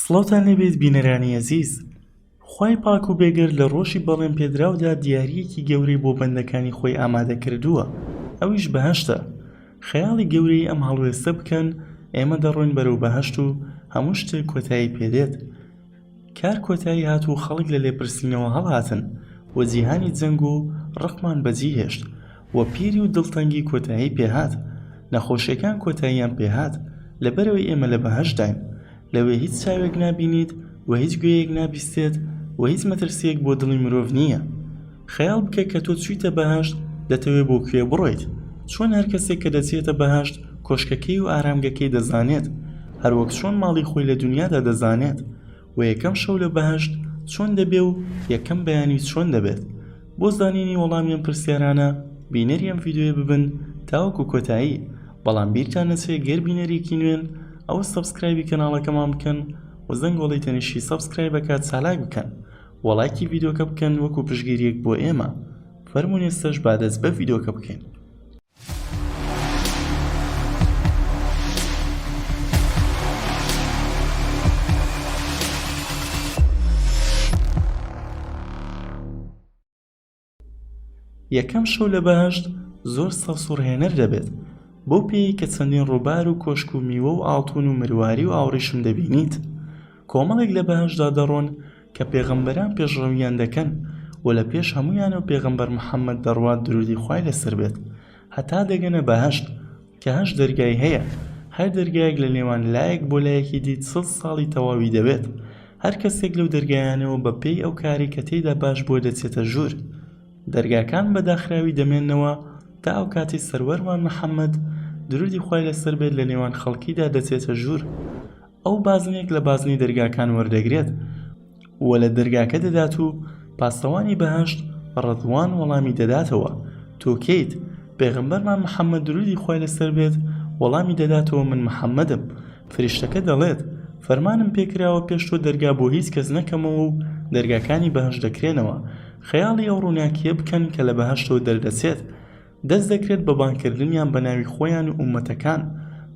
سڵاوتان لێبێت بینەرانی ئەزیز. خوای پاک و بێگەرد لە ڕۆژی بەڵێن پێدراودا دیارییەکی گەورەی بۆ بەندەکانی خۆی ئامادە کردووە، ئەویش بەهەشتە. خەیاڵی گەورەی ئەم هەڵوێستە بکەن، ئێمە دەڕۆین بەرەو بەهەشت و هەموو شتێک کۆتایی پێدێت. کار کۆتایی هات و خەڵک لە لێپرسینەوە هەڵهاتن و جیهانی جەنگ و ڕقمان بەجیهێشت و پیری و دڵتەنگی کۆتایی پێهات، نەخۆشیەکان کۆتاییان پێهات، لەبەرئەوەی ئێمە لە بەهەشتداین، لەوێ هیچ چاوێک نابینیت و هیچ گوێیەک نابیستێت و هیچ مەترسیەک بۆ دڵی مرۆڤ نییە. خەیاڵ بکە کە تۆ چوویتە بەهەشت دەتەوێ بۆ کوێ بڕۆیت؟ چۆن هەر کەسێک کە دەچێتە بەهەشت کۆشکەکەی و ئارامگەکەی دەزانێت، هەروەک چۆن ماڵی خۆی لە دونیادا دەزانێت و یەکەم شەو لە بەهەشت چۆن دەبێ و یەکەم بەیانی چۆن دەبێت؟ بۆ زانینی وەڵامی ئەم پرسیارانە بینەری ئەم ڤیدیۆیە ببن تاوەکو کۆتایی، بەڵام بیرتان نەچێ گەر بینەرێکی نوێن ئەوە subscribe ی کەناڵەکەمان بکەن و زەنگۆڵەی تەنیشتی subscribe ەکە چالاک بکەن و ڵایکی ڤیدیۆکە بکەن وەکو پشتگیریەک بۆ ئێمە. فەرموون ئێستەش با دەست بە ڤیدیۆکە بکەین. یەکەم شەو لە بەهەشت زۆر سەرسوڕهێنەر دەبێت، بەو پێیەی کە چەندین ڕووبار و کۆشک و میوە و ئاڵتوون و مرواری و ئاوڕیشم دەبینیت. کۆمەڵێک لە بەهەشتدا دەڕۆن کە پێغەمبەران پێشڕەوییان دەکەن و لە پێش هەموویانەوە پێغەمبەر محەممەد دەڕوات دروودی خوای لەسەر بێت هەتا دەگەنە بەهەشت کە هەشت دەرگای هەیە، هەر دەرگایەک لە نێوان لایەک بۆ لایەکی دی چڵ ساڵی تەواوی دەوێت، هەر کەسێک لەو دەرگایانەوە بە پێی ئەو کارەی کە تێیدا باش بووە دەچێتە ژوور. دەرگاکان بە داخراوی دەمێننەوە تا ئەو کاتەی سەروەرمان محەممەد، دروودی خوای لەسەر بێت لە نێوان خەڵکیدا دەچێتە ژوور. ئەو بازنێک لە بازنەی دەرگاکان وەردەگرێت و لە دەرگاکە دەدات و پاسەوانی بەهەشت ڕەضوان وەڵامی دەداتەوە تۆ کێیت؟ پێغەمبەرمان محەممەد درودی خوای لەسەر بێت وەڵامی دەداتەوە من محەممەدم فریشتەکە دەڵێت فەرمانم پێکراوە پێش تۆ دەرگا بۆ هیچ کەس نەکەمەوە و دەرگاکانی بەهەشت دەکرێنەوە خەیاڵی ئەو ڕووناکییە بکەن کە لە بەهەشتەوە دەردەچێت دەست دەکرێت بە بانگکردنیان بە ناوی خۆیان و ئوممەتەکان،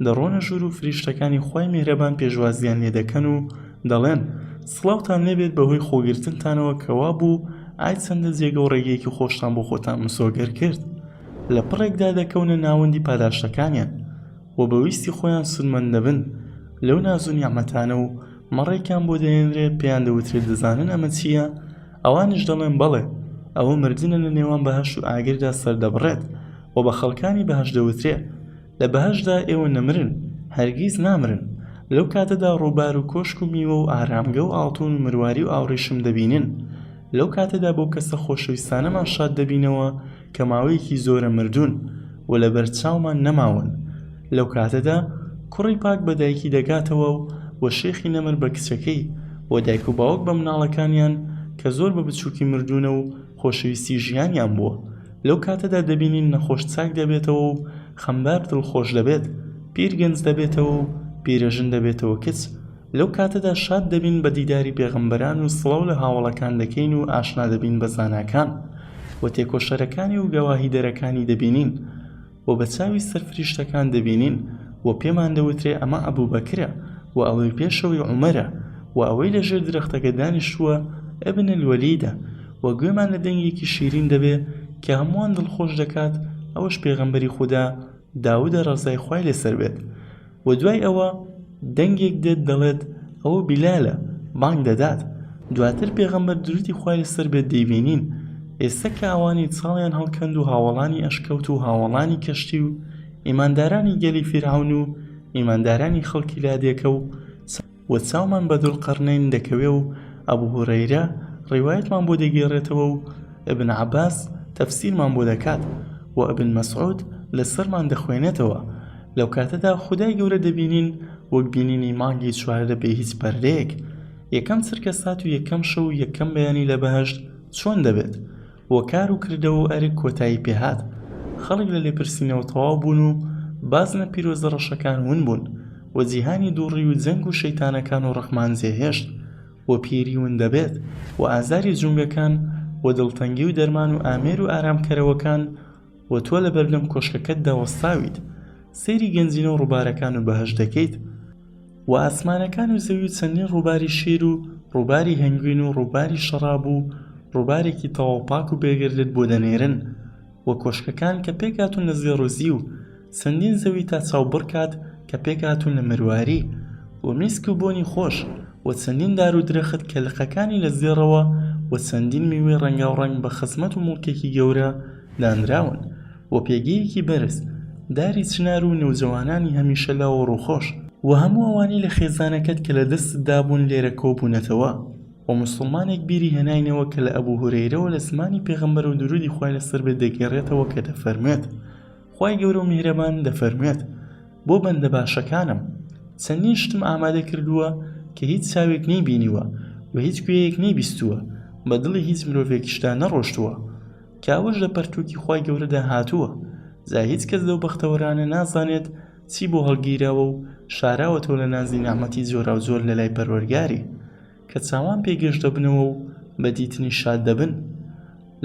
دەڕۆنە ژوور و فریشتەکانی خوای میهرەبان پێشوازیان لێ دەکەن و دەڵێن، سڵاوتان لێ بێت بەهۆی خۆگرتنتانەوە کە وابوو ئای چەندە جێگە و ڕێگەیەکی خۆشتان بۆ خۆتان مسۆگەر کرد. لە پڕێکدا دەکەونە ناوەندی پاداشتەکانیان و بە ویستی خۆیان سوودمەند دەبن لەو ناز و نیعمەتانە و مەڕێکیان بۆ دەهێنرێت پێیان دەوترێت دەزانن ئەمە چییە؟ ئەوانیش دەڵێن بەڵێ، ئەوە مردنە لە نێوان بەهەشت و ئاگردا سەردەبڕێت، وە بە خەڵکانی بەهەشت دەوترێ، لە بەهەشتدا ئێوە نەمرن، هەرگیز نامرن، لەو کاتەدا ڕووبار و کۆشک و میوە و ئارامگە و ئاڵتوون و مرواری و ئاوڕیشم دەبینن، لەو کاتەدا بەو کەسە خۆشەویستانەمان شاد دەبینەوە کە ماوەیەکی زۆرە مردوون و لەبەر چاومان نەماون. لەو کاتەدا کوڕی پاک بە دایکی دەگاتەوە و شێخی نەمر بە کچەکەی و دایک و باوک بە مناڵەکانیان کە زۆر بە بچووکی مردوونە و خۆشەویستی ژیانیان بووە. لەو کاتەدا دەبینین نەخۆش چاک دەبێتەوە و خەمبار دڵخۆش دەبێت، پیر گەنج دەبێتەوە و پیرەژن دەبێتەوە کچ. لەو کاتەدا شاد دەبین بە دیداری پێغەمبەران و سڵاو لە هاوەڵەکان دەکەین و ئاشنا دەبین بە زاناکان و تێکۆشەرەکانی و گەواهیدەرەکانی دەبینین و بە چاوی سەر فریشتەکان دەبینین و پێمان دەوترێ ئەمە ئەبوبەکرە و ئەوەی پێشەوەی عومەرە و ئەوەی لە ژێر درەختەکە دانیشتووە ابن الولیدە و گوێمان لە دەنگێکی شیرین دەبێ کە هەمووان دڵخۆش دەکات ئەوەش پێغەمبەری خودا داودە ڕەزای خوای لەسەر بێت و دوای ئەوە دەنگێک دێت دەڵێت ئەوە بیلالە بانگ دەدات دواتر پێغەمبەر درودی خوای لەسەر بێت دەیبینین ئێستا کە ئەوانی چاڵیان هەڵکەند و هاوەڵانی ئەشکەوت و هاوەڵانی کەشتی و ئیماندارانی گەلی فیرعەون و ئیماندارانی خەڵکی لادێکە و و چاومان بە ذوالقرنین دەکەوێ و ئەبو هورەیرە ڕیوایەتمان بۆ دەگێڕێتەوە و ابن عباس تەفسیرمان بۆ دەکات و ابن مسعود لەسەرمان دەخوێنێتەوە لەو کاتەدا خودای گەورە دەبینین وەک بینینی مانگی 14 بێ هیچ پەردەیەک یەکەم چرکەسات و یەکەم شەو و یەکەم بەیانی لە بەهەشت چۆن دەبێت و کار و کردەوە و ئەرک کۆتایی پێهات. خەڵک لە لێپرسینەوە تەواو بوون و بازنە پیرۆزە ڕەشەکان ون بوون و جیهانی دووڕی و جەنگ و شەیتانەکان و ڕقمان جێهێشت و پیری ون دەبێت و ئازاری جومگەکان و دڵتەنگی و دەرمان و ئامێر و ئارامکەرەوەکان و تۆ لەبەردەم کۆشکەکەتدا وەستاویت سەیری گەنجینە و ڕووبارەکان و بەهەشت دەکەیت. وە ئاسمانەکان و زەوی و چەندین ڕووباری شیر و ڕووباری هەنگوین و ڕووباری شەڕاب و ڕووبارێکی تەواو پاک و بێگەردت بۆ دەنێرن وە کۆشکەکان کە پێکهاتوون لە زێڕ و زیو چەندین زەوی تا چاو بڕکات کە پێکهاتوون لە مرواری و میسک و بۆنی خۆش وە چەندین دار و درەخت کە لقەکانی لە زێڕەوە وە چەندین میوەی ڕەنگاوڕەنگ بە خزمەت و موڵکێکی گەورە دانراون و پێگەیەکی بەرز، داری چنار و نەوجەوانانی هەمیشە لاو و ڕووخۆش. وە هەموو ئەوانەی لە خێزانەکەت کە لە دەستت دابوون لێرە کۆبوونەتەوە. وە موسڵمانێک بیری هێناینەوە کە لە ئەبو هورەیرەوە لە زمانی پێغەمبەرەوە دروودی خوای لەسەر بێت دەگێڕێتەوە کە دەفەرموێت، خوای گەورە و میهرەبان دەفەرموێت، بۆ بەندە باشەکانم چەندین شتم ئامادە کردووە کە هیچ چاوێک نەیبینیوە و هیچ گوێیەک نەیبیستووە، بە دڵی هیچ مرۆڤێکیشدا نەڕۆشتووە. کە ئەوەش لە پەرتووکی خوای گەورەدا هاتووە، جا هیچ کەس لەو بەختەوەرانە نازانێت چی بۆ هەڵگیراوە و شاراوەتەوە لە نازی نیعمەتی جۆراوجۆر لە لای پەروەرگاری، کە چاوان پێی گەش دەبنەوە و بە دیتنی شاد دەبن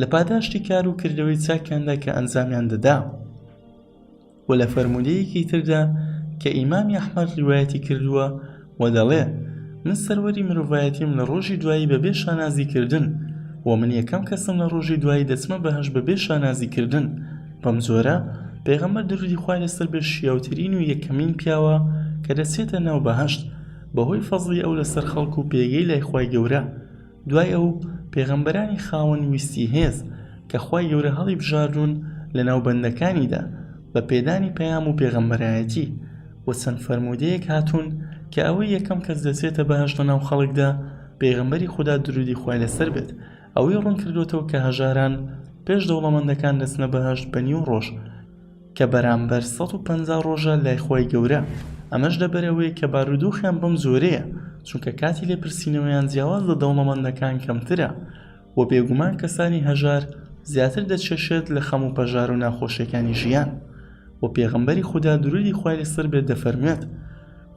لە پاداشتی کار و کردەوەی چاکیاندا کە ئەنجامیان دەدا. وە لە فەرموودەیەکی تردا کە ئیمامی ئەحمەد ڕیوایەتی کردووە و دەڵێ، من سەروەری مرۆڤایەتیم لە ڕۆژی دوایی بەبێ شانازی کردن، وە من یەکەم کەسم لە ڕۆژی دوایی دەچمە بەهەشت بەبێ شانازی کردن، بەم جۆرە پێغەمبەر دروودی خوای لەسەر بێت شیاوترین و یەکەمین پیاوە کە دەچێتە ناو بەهەشت بەهۆی فەزڵی ئەو لەسەر خەڵک و پێگەی لای خوای گەورە، دوای ئەو، پێغەمبەرانی خاوەن ویستی هێز، کە خوای گەورە هەڵیبژاردوون لەناو بەندەکانیدا، بە پێدانی پەیام و پێغەمبەرایەتی، وە چەند فەرموودەیەک هاتوون کە ئەوەی یەکەم کەس دەچێتە بەهەشت لەناو خەڵکدا پێغەمبەری خودا دروودی خوای لەسەر بێت، ئەوەی ڕوونکردۆتەوە کە هەژاران پێش دەوڵەمەندەکان دەچنە بەهەشت بە نیو ڕۆژ، کە بەرامبەر 150 ڕۆژە لای خوای گەورە، ئەمەش لەبەرئەوەیە کە بارودۆخیان بەم جۆرەیە، چونکە کاتی لێپرسینەوەیان جیاواز لە دەوڵەمەندەکان کەمترە، وە بێگومان کەسانی هەژار زیاتر دەچێشێت لە خەم و پەژارە و ناخۆشیەکانی ژیان، وە پێغەمبەری خودا درودی خوای لەسەر بێت دەفەرموێت،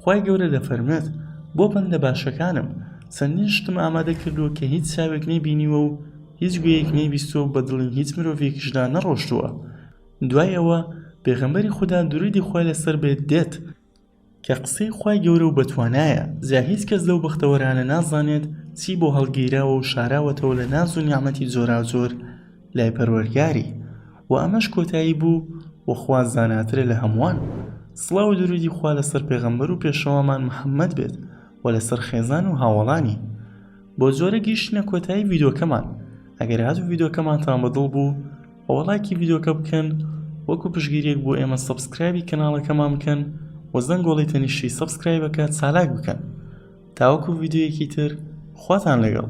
خوای گەورە دەفەرموێت، بۆ بەندە باشەکانم چەندین شتم ئامادە کردووە کە هیچ چاوێک نەیبینیوە و هیچ گوێیەک نەیبیستووە و بە دڵی هیچ مرۆڤێکیشدا نەڕۆشتووە، دوای ئەوە پێغەمبەری خودا دروودی خوای لەسەر بێت دێت کە قسەی خوای گەورە و بەتوانایە جا هیچ کەس لەو بەختەوەرانە نازانێت چی بۆ هەڵگیراوە و شاراوەتەوە لە ناز و نیعمەتی جۆراوجۆر لای پەروەرگاری وە ئەمەش کۆتایی بوو وە خوا زاناترە لە هەمووان سڵاو و دروودی خوا لەسەر پێغەمبەر و پێشەوامان محمد بێت وە لەسەر خێزان و هاوەڵانی بەو جۆرە گەیشتینە کۆتایی ڤیدیۆکەمان ئەگەر هاتوو ڤیدیۆکەمانتان بەدڵ بوو ئەوە ڵایکی ڤیدیۆکە بکەن وەکو پشگیریەک بۆ ئێمە subscribe ی کەناڵەکەمان بکەن و زەنگۆڵی تەنیشتی subscribe ەکە چالاک بکەن تاوەکو ڤیدیۆیەکی تر خواتان لەگەڵ.